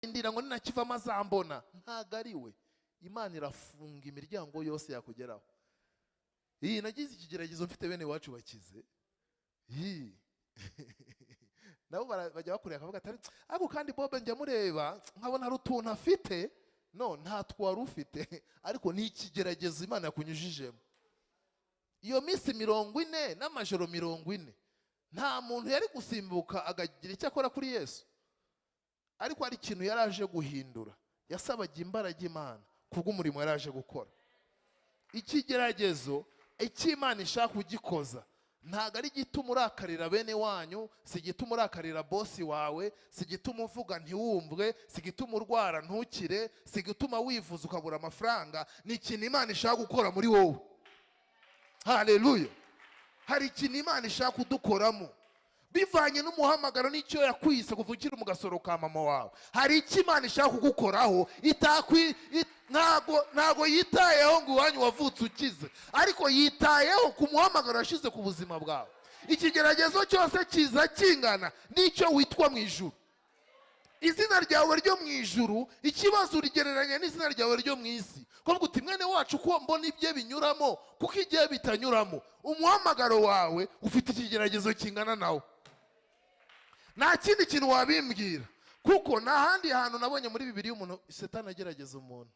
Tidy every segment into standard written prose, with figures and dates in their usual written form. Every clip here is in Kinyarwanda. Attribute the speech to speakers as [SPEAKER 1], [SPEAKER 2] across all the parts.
[SPEAKER 1] Ndira ngo ninakivamo azambona, ntago ari we. Imana irafunga imiryango yose yakugeraho. Iyi nagize ikigeragezo mfite bene wacu bakize. Iyi nabo bajya bakureba akavuga atari ariko kandi Bobe njya mureba nkabona hari utuntu afite. No, ntatwo wari ufite, ariko ni ikigeragezo Imana yakunyujijemo. Iyo minsi 40 n'amajoro 40 nta muntu yari gusimbuka akagira icyo akora kuri Yesu, ariko hari ikintu yaraje guhindura. Yasabaga imbaraga Imana kubw'umurimo yaraje gukora. Ikigeragezo icyo Imana ishaka kugikoza ntago ari igituma urakarira bene wanyu, si igituma urakarira bosi wawe, si igituma uvuga ntiwumvwe, si igituma urwara ntukire, si igituma wivuza ukabura amafaranga. Ni ikintu Imana ishaka gukora muri wowe. Haleluya! Hari ikintu Imana ishaka kudukoramo bivanye n'umuhamagaro n'icyo yakwise kuva ukiri mu gasoro ka mama wawe. Hari icyo Imana ishaka kugukoraho, ntago yitayeho ngo iwanyu wavutse ukize, ariko yitayeho ku muhamagaro yashyize ku buzima bwawe. Ikigeragezo cyose kiza kingana n'icyo witwa mu ijuru. Izina ryawe ryo mu ijuru, ikibazo urigereranya n'izina ryawe ryo mu isi. Kuvuga uti mwene wacu ko mbona ibye binyuramo, kuko igihe bitanyuramo, umuhamagaro wawe ufite ikigeragezo kingana nawo. Nta kindi kintu wabimbwira, kuko nta handi hantu nabonye muri Bibiliya umuntu Satani agerageza umuntu.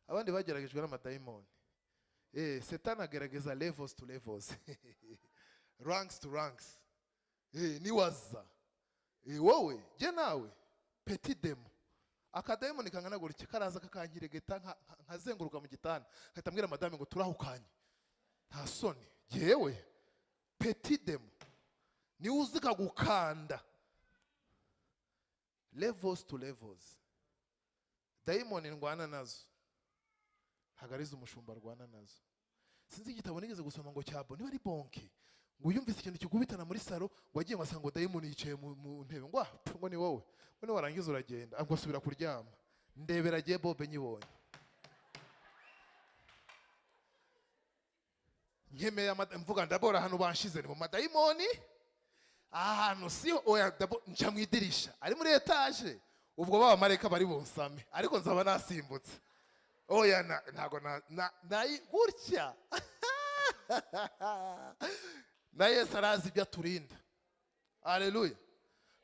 [SPEAKER 1] Abandi bageragejwe n'amadayimoni. Satani agerageza levels to levels, ranks to ranks. Niwaza wowe jye nawe petit demo, akadayimoni kangana gutya karaza kakankiregeta nkazenguruka mu gitanda, nkahita mbwira madame ngo turahukanye, nta soni. Jyewe petit demo niwe uzi kagukanda levels to levels. Dayimoni ndwana nazo ntabwo ari umushumba arwana nazo. Sinzi igitabo nigeze gusoma ngo cyabo niba ari bonke, ngo yumvise ikintu kigubitana muri salo, ngo agiye ngo asanga ngo dayimoni yicaye mu ntebe, ngo ngo ni wowe, ngo niwarangiza uragenda, ngo asubira kuryama. Ndebera agiye Bobe nyibonye nkemeye mvuga ndabora hano banshize ni mu madayimoni, ahantu si oya, nca mu idirisha ari muri etage, ubwo baba mareka bari bunsame, ariko nzaba nasimbutse. Oya ntago na gutya. Na Yesu arazi ibyo aturinda. Haleluya!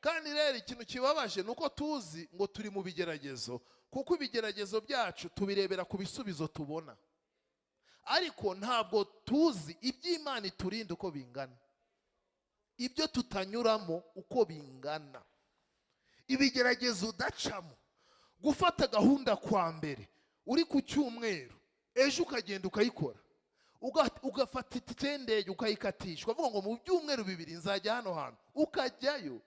[SPEAKER 1] Kandi rero ikintu kibabaje nuko tuzi ngo turi mu bigeragezo, kuko ibigeragezo byacu tubirebera ku bisubizo tubona, ariko ntabwo tuzi iby'Imana iturinda uko bingana, ibyo tutanyuramo uko bingana, ibigeragezo udacamo. Gufata gahunda kwa mbere uri ku cyumweru, ejo ukagenda ukayikora, ugafata itike y'indege ukayikatisha, ukavuga ngo mu byumweru 2 nzajya hano hantu, ukajyayo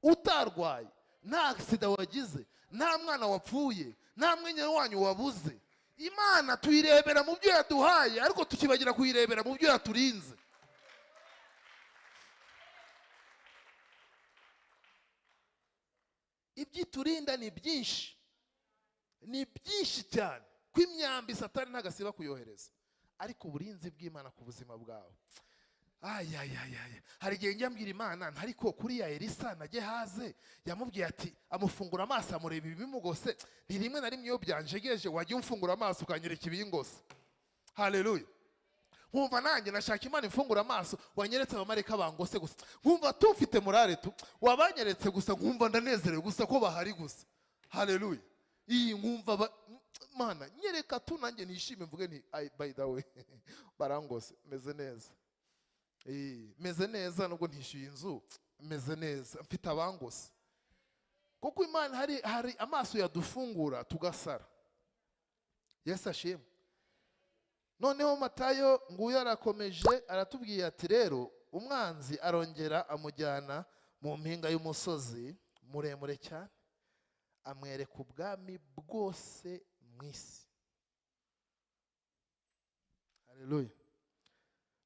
[SPEAKER 1] utarwaye, nta sida wagize, nta mwana wapfuye, nta mwenya wanyu wabuze. Imana tuyirebera mu byo yaduhaye, ariko tukibagira kuyirebera mu byo yaturinze. Ibyiturinda ni byinshi, ni byinshi cyane, ko imyambi Satani ntagasiba kuyohereza, ariko uburinzi bw'Imana ku buzima bwawe. Ayayayaya, hari igihe njya mbwira Imana ariko kuri ya Elisa na Gehaze yamubwiye ati amufungura amaso amureba ibimugose, ni rimwe na rimwe iyo byanjegeje wajya umfungura amaso ukanyereka ibingose. Haleluya! Nkumva nanjye nashaka Imana imfungura amaso, wanyeretse abamareka bangose gusa, nkumva tufite morale tu, wabanyeretse gusa nkumva ndanezerewe gusa ko bahari gusa. Haleluya! Iyi nkumva Mana nyereka tu nanjye nishime mvuge nti by the way barangose, meze neza. Meze neza nubwo ntishyuye inzu, meze neza mfite abangose. Kuko Imana hari amaso yadufungura tugasara. Yesu ashimwe. Noneho Matayo nguyu arakomeje aratubwiye ati rero umwanzi arongera amujyana mu mpinga y'umusozi muremure cyane, amwereka ubwami bwose mu isi. Haleluya!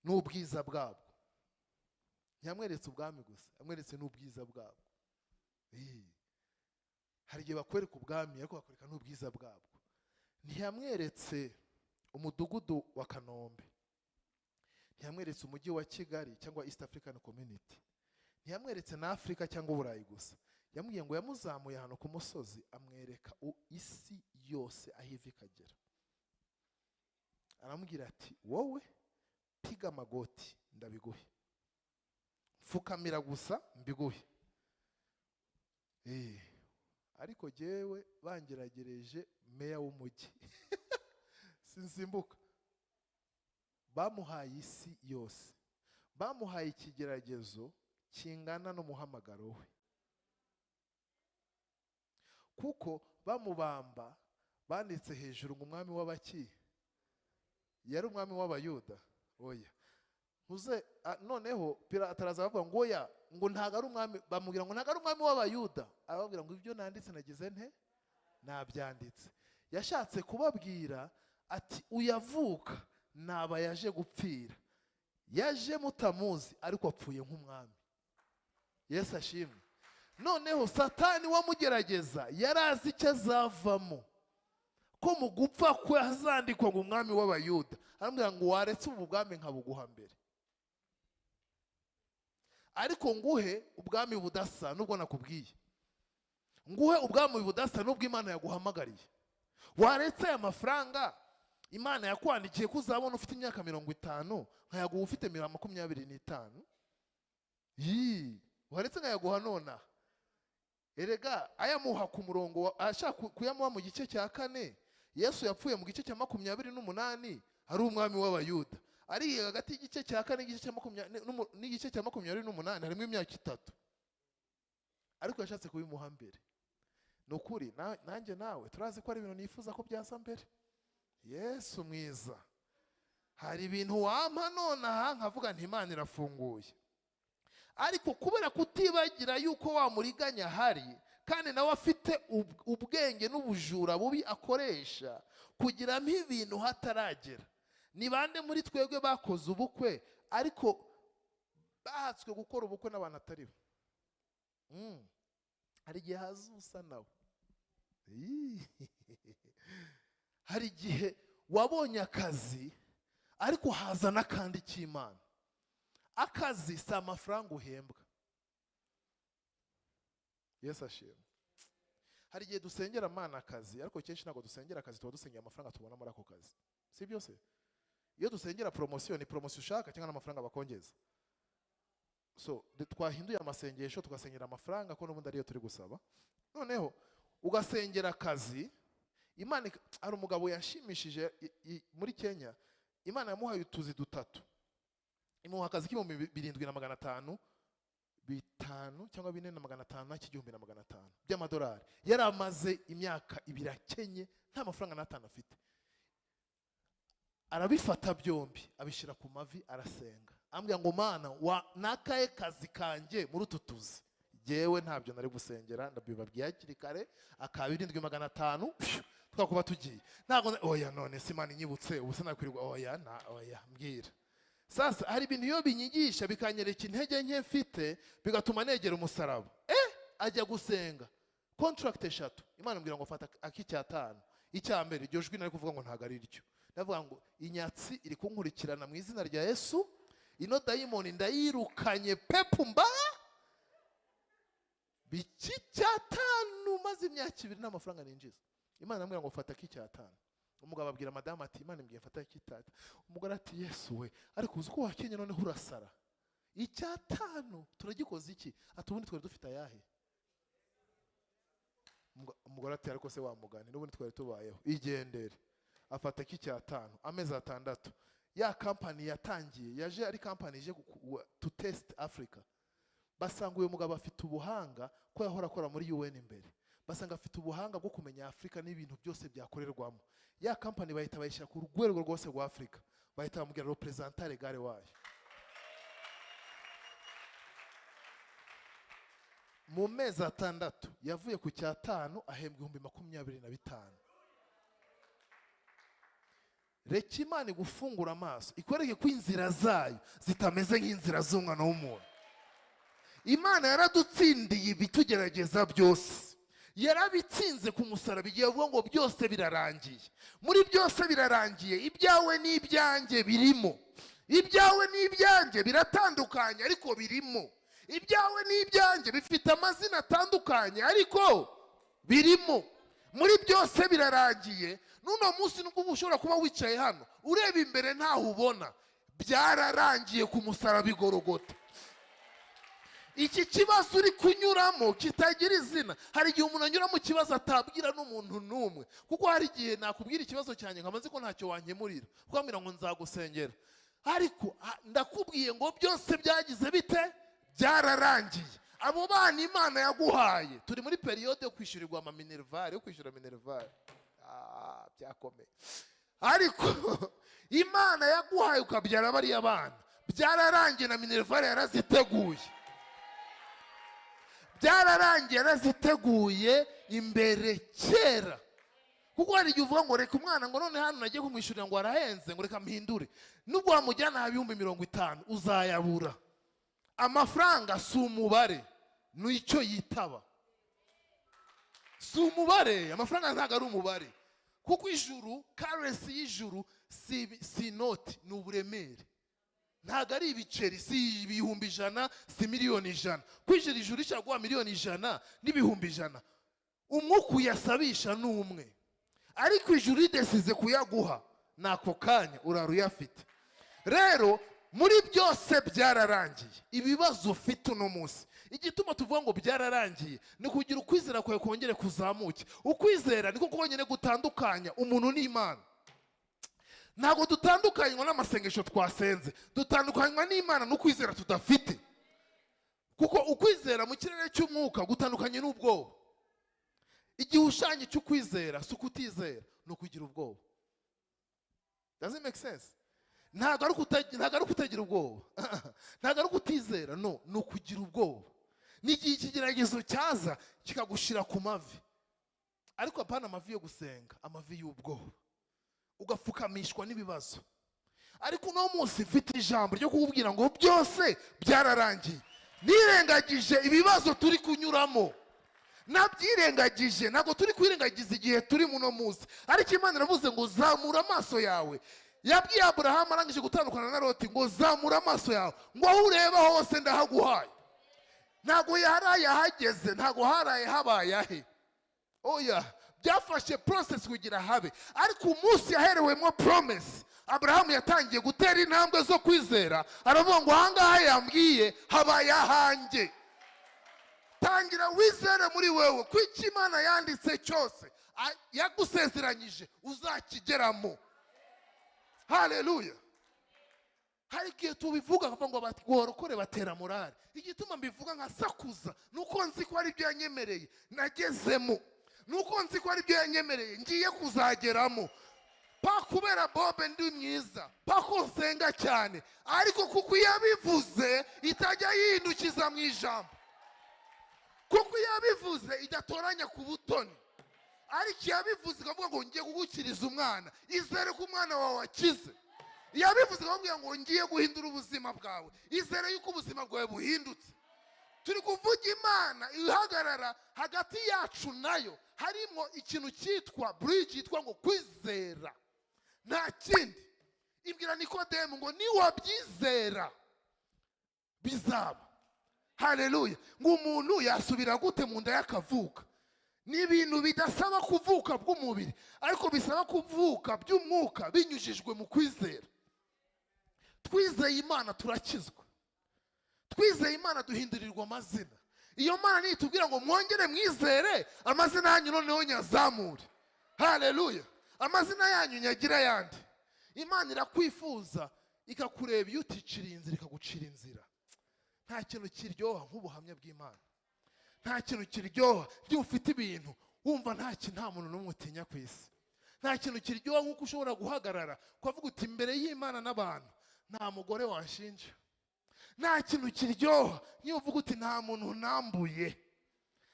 [SPEAKER 1] N'ubwiza bwabwo. Ntiyamweretse ubwami gusa, yamweretse n'ubwiza bwabwo. Hari igihe bakwereka ubwami ariko bakwereka n'ubwiza bwabwo. Ntiyamweretse umudugudu wa Kanombe, ntiyamweretse umujyi wa Kigali cyangwa East African Community, ntiyamweretse na Afrika cyangwa Uburayi gusa, Yamubwiye ngo yamuzamuye ahantu ku musozi, amwereka isi yose aho iva ikagera. Aramubwira ati: "Wowe piga amagoti ndabiguhe, mfukamira gusa mbiguhe." Ariko jyewe bangeragereje meya w'umujyi sinsimbuka. Bamuhaye isi yose, bamuhaye ikigeragezo kingana n'umuhamagaro we, kuko bamubamba banditse hejuru ngo umwami w'abaki. Yari umwami w'Abayuda? Oya. Ntuze noneho Pilato araza bavuga ngo oya, ngo ntago ari umwami. Bamubwira ngo ntago ari umwami w'Abayuda. Arababwira ngo ibyo nanditse nagize nte? Nabyanditse. Yashatse kubabwira ati uyavuka naba yaje gupfira, yaje mutamuzi, ariko apfuye nk'umwami. Yesu ashimwe. Noneho Satani wamugerageza yari azi icyo azavamo, ko mu gupfa kwe hazandikwa ngo umwami w'Abayuda. Aramubwira ngo waretse ubu bwami nkabuguha mbere, ariko nguhe ubwami budasa nubwo nakubwiye, nguhe ubwami budasa nubwo Imana yaguhamagariye. Waretse aya mafaranga Imana yakwandikiye ko uzabona ufite imyaka 50, nkayaguha ufite 25? Yii, waretse nkayaguha nonaha? Erega ayamuha ku murongo, ashaka kuyamuha mu gice cya 4. Yesu yapfuye mu gice cya 28, ari umwami w'Abayuda. Ari hagati y'igice cya 4 n'igice cya 28 harimo imyaka 3, ariko yashatse kubimuha mbere. Ni ukuri nanjye nawe turazi ko ari ibintu nifuza ko byaza mbere. Yesu mwiza, hari ibintu wampa nonaha nkavuga nti Imana irafunguye, ariko kubera kutibagira yuko wa muriganya ahari, kandi nawe afite ubwenge n'ubujura bubi akoresha kugiramo ibintu hataragera. Ni bande muri twebwe bakoze ubukwe ariko bahatswe gukora ubukwe n'abantu atari bo? Hari igihe haza usa nawe. Hari igihe wabonye akazi ariko haza n'akandi k'Imana. Akazi si amafaranga uhembwa. Yesu ashimwe. Hari igihe dusengera Imana akazi, ariko kenshi ntabwo dusengera akazi, tuba dusengera amafaranga tubona muri ako kazi, si byose? Iyo dusengera promotion, ni promotion ushaka cyangwa n'amafaranga bakongeza? So twahinduye amasengesho tugasengera amafaranga, ko n'ubundi ariyo turi gusaba. Noneho ugasengera akazi. Imana, hari umugabo yashimishije muri Kenya, Imana yamuhaye utuzi dutatu. Imuha akazi k'7,500, 5 cyangwa 4,500 n'1,500 by'amadolari. Yari amaze imyaka 2 akenye, nta mafaranga n'atanu afite. Arabifata byombi abishyira ku mavi, arasenga, ambwira ngo Mana nakaye kazi kanjye muri utu tuzi. Jyewe ntabyo nari gusengera, ndabibabwiye hakiri kare, aka 7,500 twakuba tugiye. Ntabwo oya, none se Imana inyibutse ubu sinakwirirwa? Oya na oya, mbwira. Sasa hari ibintu iyo binyigisha bikanyereka intege nke mfite, bigatuma negera umusaraba. Ajya gusenga contract 3, Imana imbwira ngo fata ak'icyatanu. Icya mbere iryo jwi nari kuvuga ngo ntago ari ryo, ndavuga ngo inyatsi iri kunkurikirana mu izina rya Yesu, ino dayimoni ndayirukanye pepu mba biki cyatanu, maze imyaka 2 n'amafaranga ninjiza. Imana imbwira ngo fata ak'icyatanu. Umugabo abwira madamu ati Imana imbwiye mfata ak'icyatanu. Umugore ati Yesu we, ariko uzi ko wakenye noneho urasara, icyatanu turagikoze iki? Ati ubundi twari dufite ayahe? Umugore ati ariko se wamugani, n'ubundi twari tubayeho, igendere. Afata ak'icyatanu, amezi 6. Ya kampani yatangiye yaje ari kampani ije to test Africa. Basanga uyu mugabo afite ubuhanga ko yahora akora muri UN imbere, basanga afite ubuhanga bwo kumenya Afrika n'ibintu byose byakorerwamo. Ya kampani bahita bayishyira ku rwego rwose rwa Afrika, bahita bamubwira representant legal wayo. Mu mezi 6 yavuye ku cyatanu ahembwa 25,000. Reka Imana igufungura amaso, ikwereke ko inzira zayo zitameze nk'inzira z'umwana w'umuntu. Imana yaradutsindiye ibitugerageza byose, yarabitsinze ku musaraba igihe avuga ngo byose birarangiye. Muri byose birarangiye, ibyawe n'ibyanjye birimo, ibyawe n'ibyanjye biratandukanye ariko birimo. Ibyawe n'ibyanjye bifite amazina atandukanye, ariko birimo muri byose birarangiye. N'uno munsi nubwo uba ushobora kuba wicaye hano ureba imbere ntaho ubona, byararangiye ku musaraba i Golgotha. Iki kibazo uri kunyuramo kitagira izina. Hari igihe umuntu anyura mu kibazo atabwira n'umuntu n'umwe, kuko hari igihe nakubwira ikibazo cyanjye nkaba nzi ko ntacyo wankemurira, ukambwira ngo nzagusengera, ariko ndakubwiye ngo byose byagize bite? Byararangiye. Abo bana Imana yaguhaye, turi muri période yo kwishyurirwa amaminerval, yo kwishyura minerval. Byakomeye. Ariko Imana yaguhaye ukabyara bariya bana, byararangiye, na minerval yaraziteguye, byararangiye, yaraziteguye imbere kera. Kuko hari igihe uvuga ngo reka umwana, ngo none hano nagiye kumwishyurira ngo arahenze, ngo reka mpindure. Nubwo wamujyana 50,000 uzayabura. Amafaranga si umubare, ni icyo yitaba. Si umubare, amafaranga ntabwo ari umubare, kuko ijuru, currency y'ijuru si inoti, ni uburemere. Ntabwo ari ibiceri, si 100,000, si 100,000,000. Kwishyura ijuru rishobora guha 100,000,000 n'ibihumbi 100, umwuka uyasabisha ni umwe, ariko ijuru ridesize kuyaguha ni ako kanya urara uyafite. Rero muri byose byararangiye. Ibibazo ufite uno munsi, igituma tuvuga ngo byararangiye ni kugira ukwizera kwawe kongere kuzamuke. Ukwizera niko konyine gutandukanya umuntu n'Imana. Ntabwo dutandukanywa n'amasengesho twasenze, dutandukanywa n'Imana n'ukwizera tudafite. Kuko ukwizera mu kirere cy'umwuka gutandukanye n'ubwoba. Igihushanyo cy'ukwizera si ukutizera, ni ukugira ubwoba. Does it make sense? Ntabwo ari ukutagira ubwoba, ntabwo ari ukutizera, no ni ukugira ubwoba. N'igihe ikigeragezo cyaza kikagushira ku mavi, ariko apana amavi yo gusenga, amavi y'ubwoba, ugapfukamishwa n'ibibazo. Ariko uno munsi mfite ijambo ryo kukubwira ngo byose byararangiye. Nirengagije ibibazo turi kunyuramo, nabyirengagije. Ntabwo turi kwirengagiza igihe turi muno munsi, ariko Imana iravuze ngo zamura amaso yawe. Yabwiye Aburahamu arangije gutandukana na Loti ngo zamura amaso yawe, ngo aho ureba hose ndahaguhaye. Ntabwo yaraye ahageze, ntabwo haraye habaye ahe, oya, byafashe process kugira habe. Ariko umunsi yaherewemo promise, Aburahamu yatangiye gutera intambwe zo kwizera, aravuga ngo ahangaha yambwiye habaye ahanjye. Tangira wizere muri wewe ko icyo Imana yanditse cyose yagusezeranyije uzakigeramo. Haleluya. Hari igihe tubivuga bakavuga ngo abarokore batera morale. Igituma mbivuga nkasakuza ni uko nzi ko ari ibyo yanyemereye nagezemo, ni uko nzi ko ari ibyo yanyemereye ngiye kuzageramo. Pa kubera Bobe ndi mwiza, pa ko nsenga cyane, ariko kuko iyo abivuze itajya yihindukiza mu ijambo, kuko iyo abivuze idatoranya ku butoni, ariko iyo abivuze ikavuga ngo ngiye kugukiriza umwana, izere ko umwana wawe akize. Iyo abivuze ikavuga ngo ngiye guhindura ubuzima bwawe, izere yuko ubuzima bwawe buhindutse. Turi kuvuga Imana ihagarara hagati yacu nayo, harimo ikintu cyitwa bridge, yitwa ngo kwizera, nta kindi. Ibwira Nikodemu ngo niwabyizera bizaba. Haleluya. Ngo umuntu yasubira gute mu nda y'akavuka? Ni ibintu bidasaba kuvuka bw'umubiri, ariko bisaba kuvuka by'umwuka binyujijwe mu kwizera. Twizeye Imana turakizwa, twizeye Imana duhindurirwa amazina. Iyo Mana nitubwira ngo mwongere mwizere, amazina yanyu noneho nyazamure. Haleluya. Amazina yanyu nyagira ayandi. Imana irakwifuza, ikakureba iyo uticiriye inzira, ikagucira inzira. Nta kintu kiryoha nk'ubuhamya bw'Imana. Nta kintu kiryoha iyo ufite ibintu wumva nta kintu, nta muntu n'umwe utinya ku isi. Nta kintu kiryoha nk'uko ushobora guhagarara ukavuga uti imbere y'Imana n'abantu nta mugore wanshinja. Nta kintu kiryoha niyo uvuga uti nta muntu nambuye.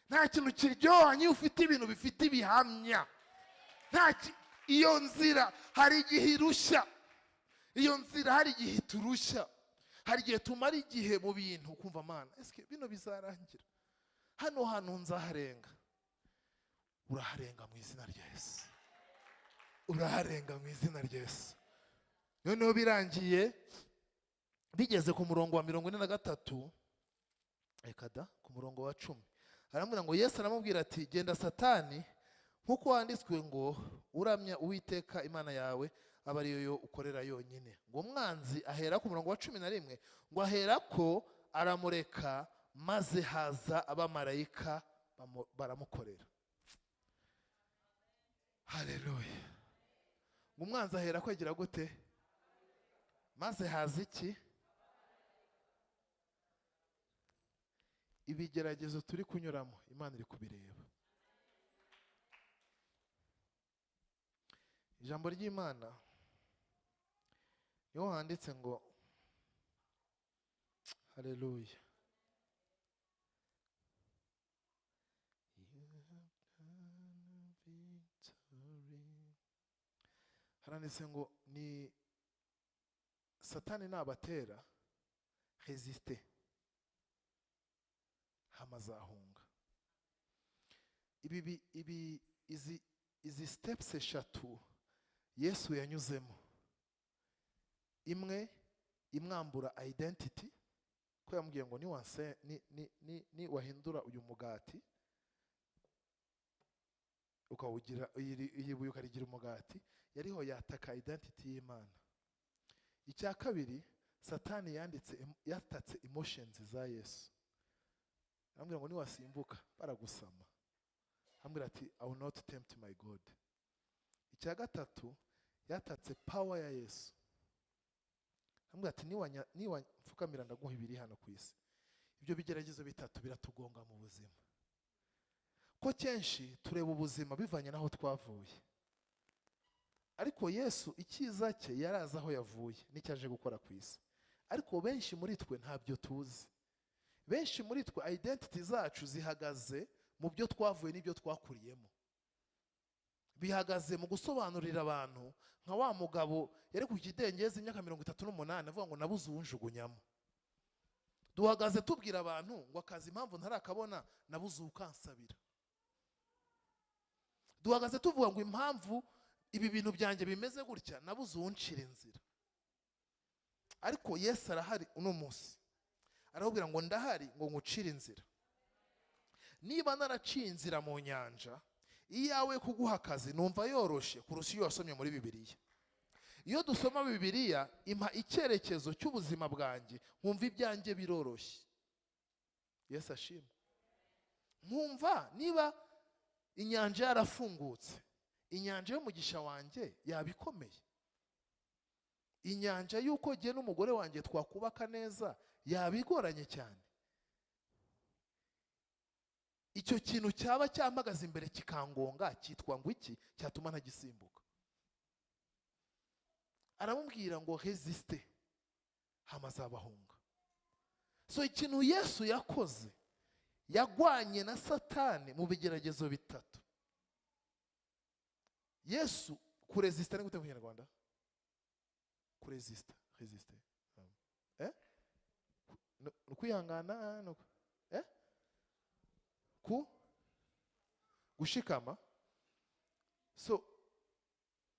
[SPEAKER 1] Nta kintu kiryoha niyo ufite ibintu bifite ibihamya. Iyo nzira hari igihe irushya, iyo nzira hari igihe iturushya, hari igihe tumara igihe mu bintu ukumva Mana eske bino bizarangira, hano hantu nzaharenga. Uraharenga mu izina rya Yesu, uraharenga mu izina rya Yesu. Noneho birangiye bigeze ku murongo wa 43. Reka da, ku murongo wa 10 aramubwira ngo, Yesu aramubwira ati: "Genda Satani, nk'uko wanditswe ngo uramya Uwiteka Imana yawe, aba ariyo yo ukorera yonyine." Ngo umwanzi ahera ku murongo wa 11, ngo ahera ko aramureka, maze haza abamarayika baramukorera. Haleluya! Ngo umwanzi ahera ko agira gute? Maze haza iki? Ibigeragezo turi kunyuramo, Imana iri kubireba. Ijambo ry'Imana niho handitse ngo haleluya. Haranditse ngo ni Satani nabatera, resiste, hamazahunga. Ibi izi steps eshatu Yesu yanyuzemo, imwe imwambura identity, ko yamubwiye ngo ni wahindura uyu mugati ukawugira iyi buye ukarigira umugati, yariho yataka identity y'Imana. Icya kabiri, Satani yatatse emotions za Yesu, aramubwira ngo niwasimbuka baragusama, aramubwira ati I will not tempt my God. Icya gatatu, yatatse power ya Yesu, aramubwira ati niwamfukamira ndaguha ibiri hano ku isi. Ibyo bigeragezo bitatu biratugonga mu buzima, ko kenshi tureba ubuzima bivanye n'aho twavuye, ariko Yesu icyiza cye yarazi aho yavuye n'icyo aje gukora ku isi. Ariko benshi muri twe ntabyo tuzi. Benshi muri twe identity zacu zihagaze mu byo twavuye n'ibyo twakuriyemo, bihagaze mu gusobanurira abantu nka wa mugabo yari ku kidengezi imyaka 38 avuga ngo nabuze uwunjugunyamo. Duhagaze tubwira abantu ngo akazi impamvu ntarakabona nabuze ukansabira. Duhagaze tuvuga ngo impamvu ibi bintu byanjye bimeze gutya nabuze uwuncira inzira. Ariko Yesu arahari uno munsi, arakubwira ngo ndahari ngo ngucire inzira. Niba naraciye inzira mu nyanja, iyawe kuguha akazi numva yoroshe kurusha iyo wasomye muri Bibiliya. Iyo dusoma Bibiliya impa icyerekezo cy'ubuzima bwanjye, nkumva ibyanjye biroroshye. Yesu ashimwe. Nkumva niba inyanja yarafungutse, inyanja y'umugisha wanjye yabikomeye. Inyanja y'uko jye n'umugore wanjye twakubaka neza yabigoranye cyane. Icyo kintu cyaba cyampagaze imbere kikangonga cyitwa ngo iki cyatuma ntagisimbuka. Aramubwira ngo resiste, hamazabahunga. So ikintu Yesu yakoze, yagwanye na Satani mu bigeragezo bitatu. Yesu kuresista ni gute mu Kinyarwanda? Kuresista, resiste. Kwihangana, ku gushikama. So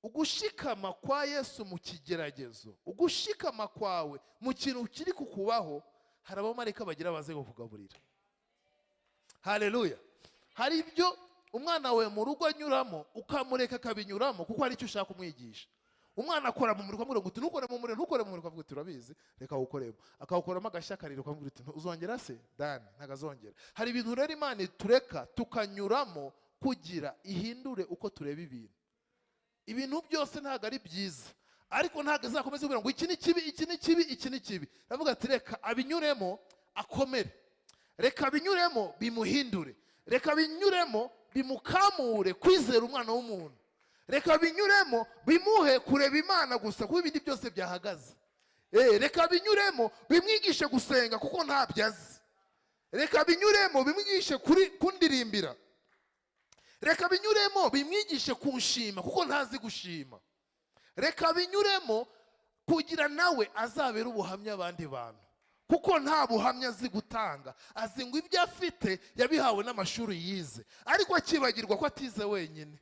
[SPEAKER 1] ugushikama kwa Yesu mu kigeragezo, ugushikama kwawe mu kintu kiri kukubaho, hari abamarayika bagira baze kukugaburira. Haleluya! Hari ibyo umwana we mu rugo anyuramo ukamureka akabinyuramo kuko hari icyo ushaka kumwigisha. Umwana akora mu muriro ukamubwira ngo ntukore mu muriro, ntukore mu muriro, ukavuga uti urabizi reka awukoremo, akawukoramo agashya akarira, ukamubwira uti uzongera se dani, ntagazongera. Hari ibintu rero Imana itureka tukanyuramo kugira ihindure uko tureba ibintu. Ibintu byose ntabwo ari byiza, ariko ntabwo izakomeza kugira ngo iki ni kibi, iki ni kibi, iki ni kibi. Ndavuga ati reka abinyuremo akomere, reka abinyuremo bimuhindure, reka binyuremo bimukamure kwizera umwana w'umuntu, reka binyuremo bimuhe kureba Imana gusa kuko ibindi byose byahagaze. Reka binyuremo bimwigishe gusenga kuko ntabyo azi, reka binyuremo bimwigishe kundirimbira, reka binyuremo bimwigishe kunshima kuko ntazi gushima, reka binyuremo kugira nawe azabera ubuhamya abandi bantu kuko nta buhamya azi gutanga. Azi ngo ibyo afite yabihawe n'amashuri yize, ariko akibagirwa ko atize wenyine,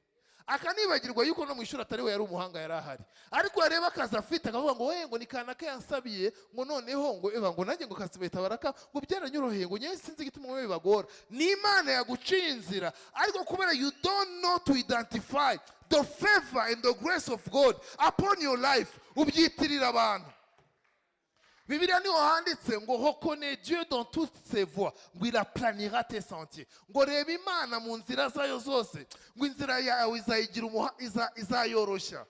[SPEAKER 1] Akanibagirwa yuko no mu ishuri atari we yari umuhanga, yari ahari. Ariko yareba akazi afite akavuga ngo we, ngo ni kanaka yansabiye, ngo noneho ngo eba, ngo nanjye ngo kazi bahita baraka, ngo byaranyoroheye, ngo nyewe sinzi igituma mwe bibagora. Ni Imana yaguciye inzira, ariko kubera you don't know to identify the favor and the grace of God upon your life, ubyitirira abantu. Bibiliya niho handitse ngo "Reconnais Dieu dans toutes ses voies", ngo "il aplanira tes sentiers". Ngo reba Imana mu nzira zayo zose, ngo inzira yawe izayigira izayoroshya.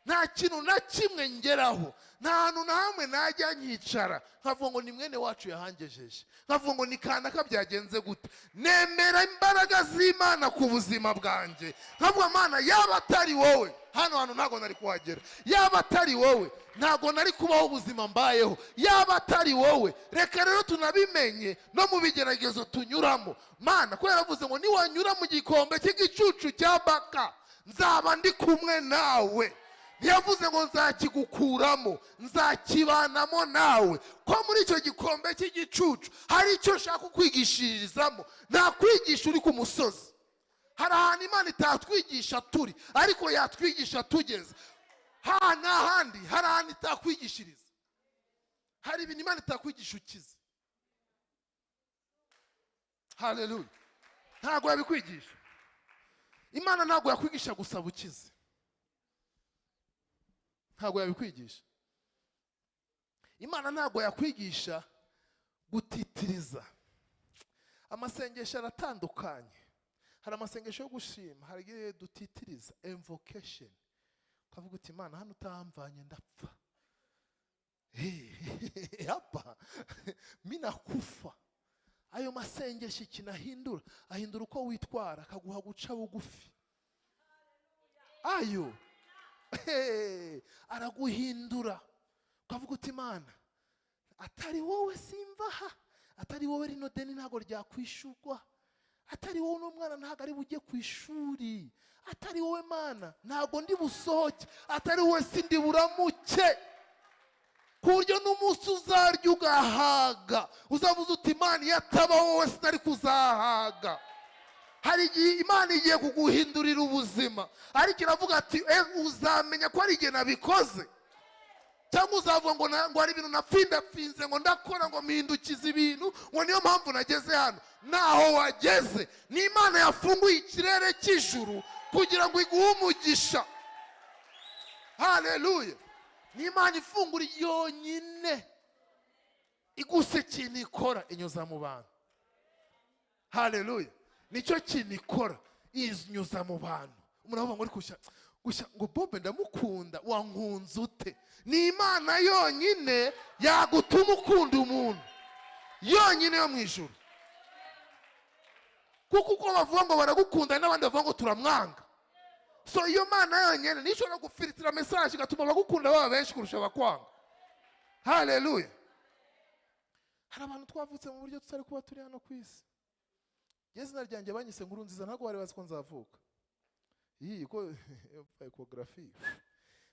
[SPEAKER 1] Nta kintu na kimwe ngeraho, nta hantu na hamwe najya nkicara nkavuga ngo ni mwene wacu yahangejeje, nkavuga ngo ni kanaka byagenze gute. Nemera imbaraga z'Imana ku buzima bwanjye, nkavuga: "Mana, yaba atari wowe, hano hantu ntabwo nari kuhagera. Yaba atari wowe, ntabwo nari kubaho ubuzima mbayeho. Yaba atari wowe." Reka rero tunabimenye no mu bigeragezo tunyuramo. Mana ko yaravuze ngo niwanyura mu gikombe cy'igicucu cya Baka, nzaba ndi kumwe nawe. Ntiyavuze ngo nzakigukuramo, nzakibanamo nawe. Ko muri icyo gikombe cy'igicucu hari icyo ushaka kukwigishirizamo. Nta kwigisha uri ku musozi. Hari ahantu Imana itatwigisha turi, ariko yatwigisha tugeze ha n'ahandi. Hari ahantu itakwigishiriza. Hari ibintu Imana itakwigisha ukize. Haleluya! Ntabwo yabikwigisha. Imana ntabwo yakwigisha gusaba ukize, ntabwo yabikwigisha. Imana ntabwo yakwigisha gutitiriza. Amasengesho aratandukanye. Hari amasengesho yo gushima, hari igihe dutitiriza, invocation, ukavuga uti: "Imana, hano utamvanye ndapfa. Hapa mi nakufa." Ayo masengesho ikintu ahindura, ahindura uko witwara, akaguha guca bugufi. Ayo araguhindura, ukavuga uti: "Imana, atari wowe simva aha. Atari wowe, rino deni ntabwo ryakwishurwa. Atari wowe, uno mwana ntabwo ari bujye ku ishuri. Atari wowe, Mana, ntabwo ndi busohoke. Atari wowe, sindi buramuke." Ku buryo n'umunsi uzarya ugahaga, uzavuze uti: "Imana, iyo ataba wowe sinari kuzahaga." Hari igihe Imana igiye kuguhindurira ubuzima, ariko iravuga ati: "Uzamenya ko ari igihe nabikoze." Cyangwa uzavuga ngo hari ibintu napfindapfinze, ngo ndakora, ngo mpindukize ibintu, ngo niyo mpamvu nageze hano. Ntaho wageze, ni Imana yafunguye ikirere cy'ijuru kugira ngo iguhe umugisha. Haleluya! Ni Imana ifungura yonyine igusa. Ikintu ikora, inyuza mu bantu. Haleluya! Nicyo kintu ikora, inyuza mu bantu. Umuntu avuga ngo uri gushya gushya, ngo Bobe ndamukunda. Wankunze ute? Ni Imana yonyine yagutuma ukunda umuntu, yonyine yo mu ijuru. Kuko uko bavuga ngo baragukunda, n'abandi bavuga ngo turamwanga. So iyo Mana yonyine niyo ishobora gufiritira message igatuma abagukunda baba benshi kurusha abakwanga. Haleluya! Hari abantu twavutse mu buryo tutari kuba turi hano ku isi. Izina ryanjye banyise Nkuru Nziza, ntabwo bari bazi ko nzavuka. Iyi ko échographie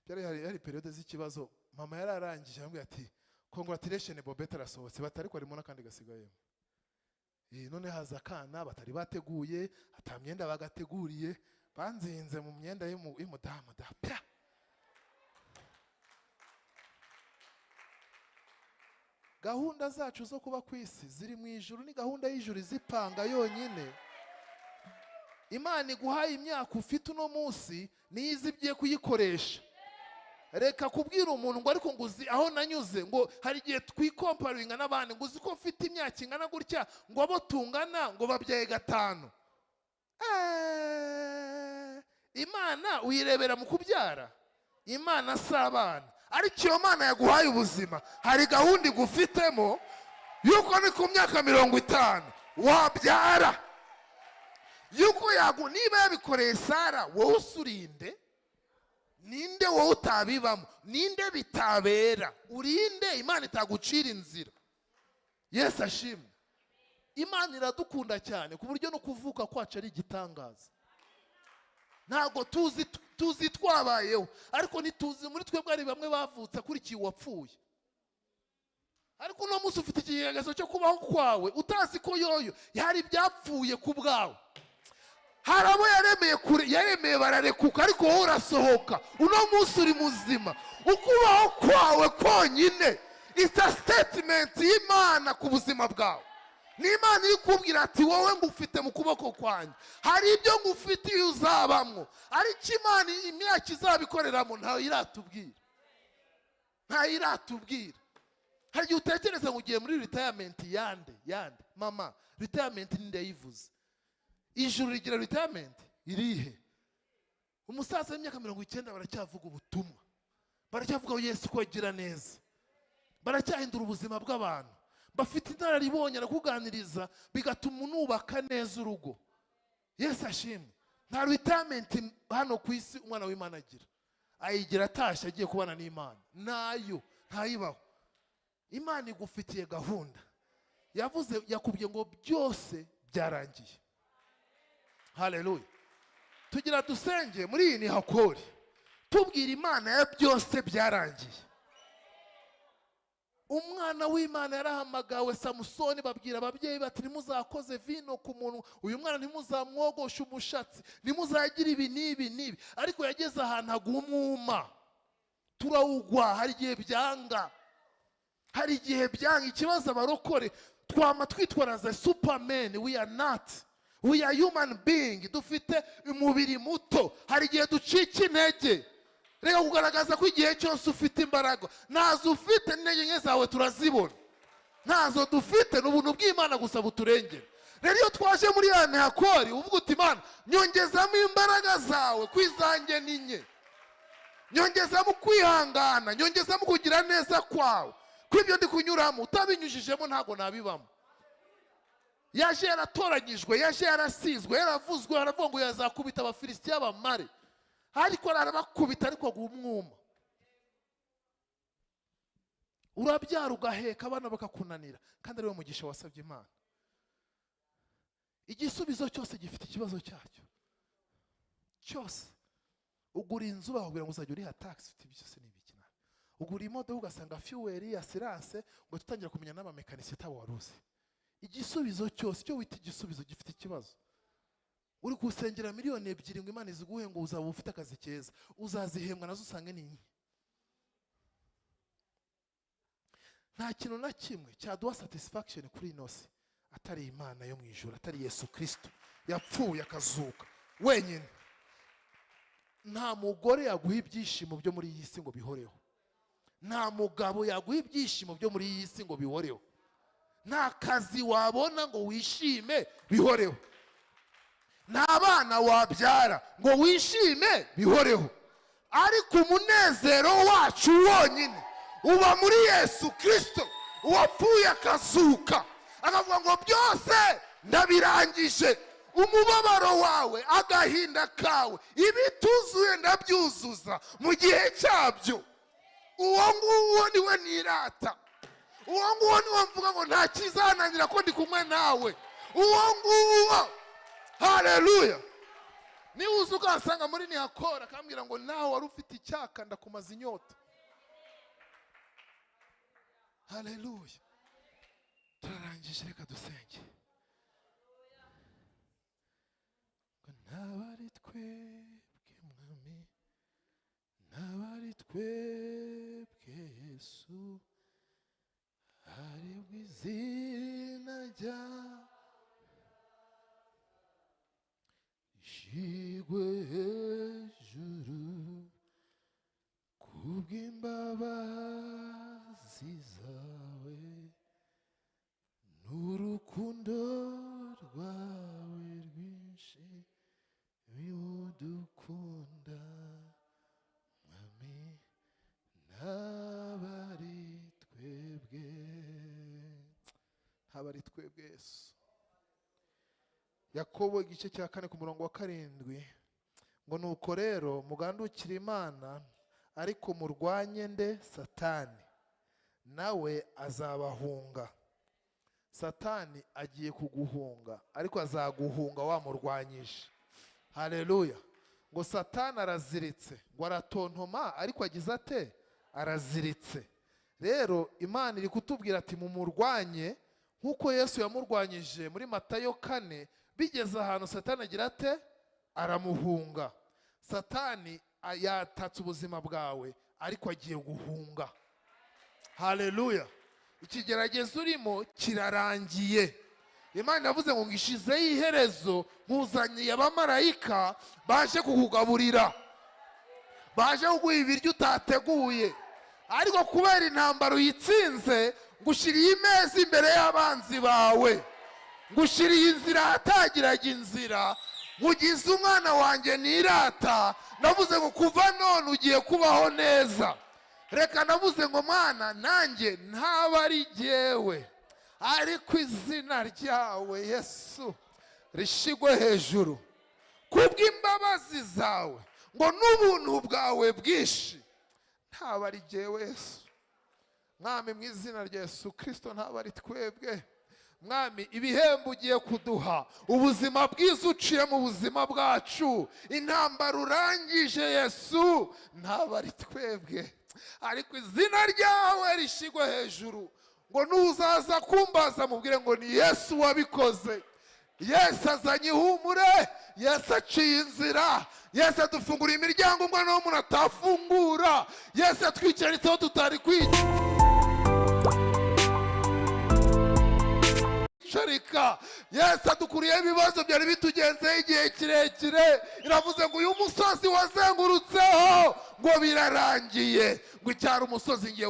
[SPEAKER 1] byari, hari période z'ikibazo. Mama yari arangije, arambwira ati: "Congratulation, Bobete arasohotse." Batari ko harimo n'akandi gasigayemo. None haza akana batari bateguye, ata myenda bagateguriye, banzinze mu myenda y'umudamu da pya. Gahunda zacu zo kuba ku isi ziri mu ijuru, ni gahunda y'ijuru izipanga yonyine. Imana iguhaye imyaka ufite uno munsi, niyo izi igiye kuyikoresha. Reka kubwira umuntu ngo ariko ngo uzi aho nanyuze, ngo hari igihe twikomparinga n'abandi, ngo uzi ko mfite imyaka ingana gutya, ngo abo tungana ngo babyaye gatanu. Imana uyirebera mu kubyara? Imana si abana. Ariko iyo Mana yaguhaye ubuzima, hari gahunda igufitemo yuko ni ku myaka 50 wabyara. Yuko yagu niba yabikoreye Sara, wowe usurinde ninde? Wowe utabibamo ninde? Bitabera urinde? Imana itagucira inzira. Yesu ashimwe! Imana iradukunda cyane ku buryo no kuvuka kwacu ari igitangaza. Ntabwo tuzi, tuzi twabayeho, ariko ntituzi. Muri twebwe hari bamwe bavutse akurikiye uwapfuye. Ariko uno munsi ufite ikigeregezo cyo kubaho kwawe utazi ko yoyo hari ibyapfuye ku bwawe. Hari abo yaremeye kure, yaremeye bararekuka, ariko wowe urasohoka. Uno munsi uri muzima. Ukubaho kwawe konyine it's a statement y'Imana ku buzima bwawe. Ni Imana iri kubwira ati wowe ngufite mu kuboko kwanjye, hari ibyo ngufitiye uzabamwo, ariko Imana imyaka izabikoreramo ntayo iratubwira, ntayo iratubwira. Hari igihe utekereza ngo ugiye muri retirement. Yande yande mama, retirement ninde yayivuze? Ijuru rigira retirement irihe? Umusaza w'imyaka 90 baracyavuga ubutumwa, baracyavuga Yesu ko agira neza, baracyahindura ubuzima bw'abantu, bafite inararibonye, arakuganiriza bigatuma unubaka neza urugo. Yesu ashimwe. Nta retirement hano ku isi umwana w'Imana agira, ayigira atashye agiye kubana n'Imana. Nayo ntayibaho. Imana igufitiye gahunda, yavuze, yakubwiye ngo byose byarangiye. Haleluya. Tugira dusenge muri iyi nihakori, tubwira Imana ya byose byarangiye. Umwana w'Imana yarahamagawe Samusoni, babwira ababyeyi bati ntimuzakoze vino ku muntu uyu mwana, ntimuzamwogoshe umushatsi, ntimuzagire ibi n'ibi n'ibi. Ariko yageze ahantu aguha umwuma, turawugwa. Hari igihe byanga, hari igihe byanga. Ikibazo abarokore twama twitwaraza superman. We are not, we are human being. Dufite umubiri muto, hari igihe ducika intege. Reka kugaragaza ko igihe cyose ufite imbaraga. Ntazo ufite, n'intege nke zawe turazibona. Ntazo dufite, ni ubuntu bw'Imana gusa buturengera. Rero iyo twaje muri ya ntihakori, uvuga uti Imana nyongezamo imbaraga zawe, ko izanjye ni nke, nyongezamo kwihangana, nyongezamo kugira neza kwawe, ko ibyo ndi kunyuramo utabinyujijemo ntabwo nabibamo. Yaje yaratoranyijwe, yaje yarasizwe, yaravuzwe, aravuga ngo yazakubita Abafilisitiya bamare, ariko arabakubita, ariko aguha umwuma. Urabyara ugaheka abana bakakunanira, kandi ari we mugisha wasabye Imana. Igisubizo cyose gifite ikibazo cyacyo cyose. Ugura inzu bakakubwira ngo uzajya uriha tax, ufite byose ni ibiki nawe. Ugura imodoka ugasanga fuel, assurance, ugahita utangira kumenya n'abamekanisiye utaba wari uzi. Igisubizo cyose, icyo wita igisubizo gifite ikibazo. Uri gusengera 2 miliyoni ngo Imana iziguhe, ngo uzaba ufite akazi keza, uzazihembwa nazo usange ni nke. Nta kintu na kimwe cyaduha satisfaction kuri ino si atari Imana yo mu ijuru, atari Yesu Kristo yapfuye akazuka wenyine. Nta mugore yaguha ibyishimo byo muri iyi si ngo bihoreho, nta mugabo yaguha ibyishimo byo muri iyi si ngo bihoreho, nta kazi wabona ngo wishime bihoreho, nta bana wabyara ngo wishime bihoreho. Ariko umunezero wacu wonyine uba muri Yesu Kristo uwapfuye akazuka, akavuga ngo byose ndabirangije. Umubabaro wawe, agahinda kawe, ibituzuye ndabyuzuza mu gihe cyabyo. Uwo nguwo niwe nirata, uwo nguwo niwe mvuga ngo nta kizananira ko ndi kumwe nawe, uwo nguwo. Haleluya. Niba uza ukansanga muri nihakora, akambwira ngo nawe wari ufite icyaka ndakumaza inyota. Haleluya. Turarangije, reka dusenge. Ngo ntabari twebwe Mwami, ntabari twebwe Yesu, aribwo izina ryawe rishigwe hejuru kubw'imbabazi zawe n'urukundo rwawe rwinshi udukunda Mwami, ntabari twebwe, ntabari twebwe Yesu. Yakobo igice cya 4 ku murongo wa 7 ngo nuko rero mugandukire Imana, ariko murwanye nde? Satani, nawe azabahunga. Satani agiye kuguhunga, ariko azaguhunga wamurwanyije. Haleluya. Ngo Satani araziritse, ngo aratontoma, ariko agize ate? Araziritse. Rero Imana iri kutubwira ati mumurwanye nk'uko Yesu yamurwanyije muri Matayo 4, bigeze ahantu Satani agira ate? Aramuhunga. Satani yatatse ubuzima bwawe, ariko agiye guhunga. Haleluya! Ikigeragezo urimo kirarangiye. Imana yavuze ngo ngishizeho iherezo, nkuzaniye abamarayika baje kukugaburira, baje kuguha ibiryo utateguye, ariko kubera intambara uyitsinze, ngushyiriye imeza imbere y'abanzi bawe, ngushyiriye inzira ahatagiraga inzira, nkugize umwana wanjye nirata. Navuze ngo kuva none ugiye kubaho neza. Reka navuze ngo mwana, nanjye ntaba ari jyewe, ariko izina ryawe Yesu rishigwe hejuru kubw'imbabazi zawe ngo n'ubuntu bwawe bwinshi. Ntaba ari jyewe Yesu Mwami, mu izina rya Yesu Kirisito, ntaba ari twebwe Mwami. Ibihembo ugiye kuduha, ubuzima bwiza uciye mu buzima bwacu, intambara urangije Yesu, ntaba ari twebwe, ariko izina ryawe rishyirwe hejuru, ngo nuzaza kumbaza mubwire ngo ni Yesu wabikoze. Yesu azanye ihumure, Yesu aciye inzira, Yesu adufungura imiryango umwana w'umuntu atafungura, Yesu atwicaritseho tutari kwicarika, Yesu adukuriyeho ibibazo byari bitugenzeho igihe kirekire. Iravuze ngo uyu musozi wazengurutseho ngo birarangiye, ngo icyari umusozi ngiye.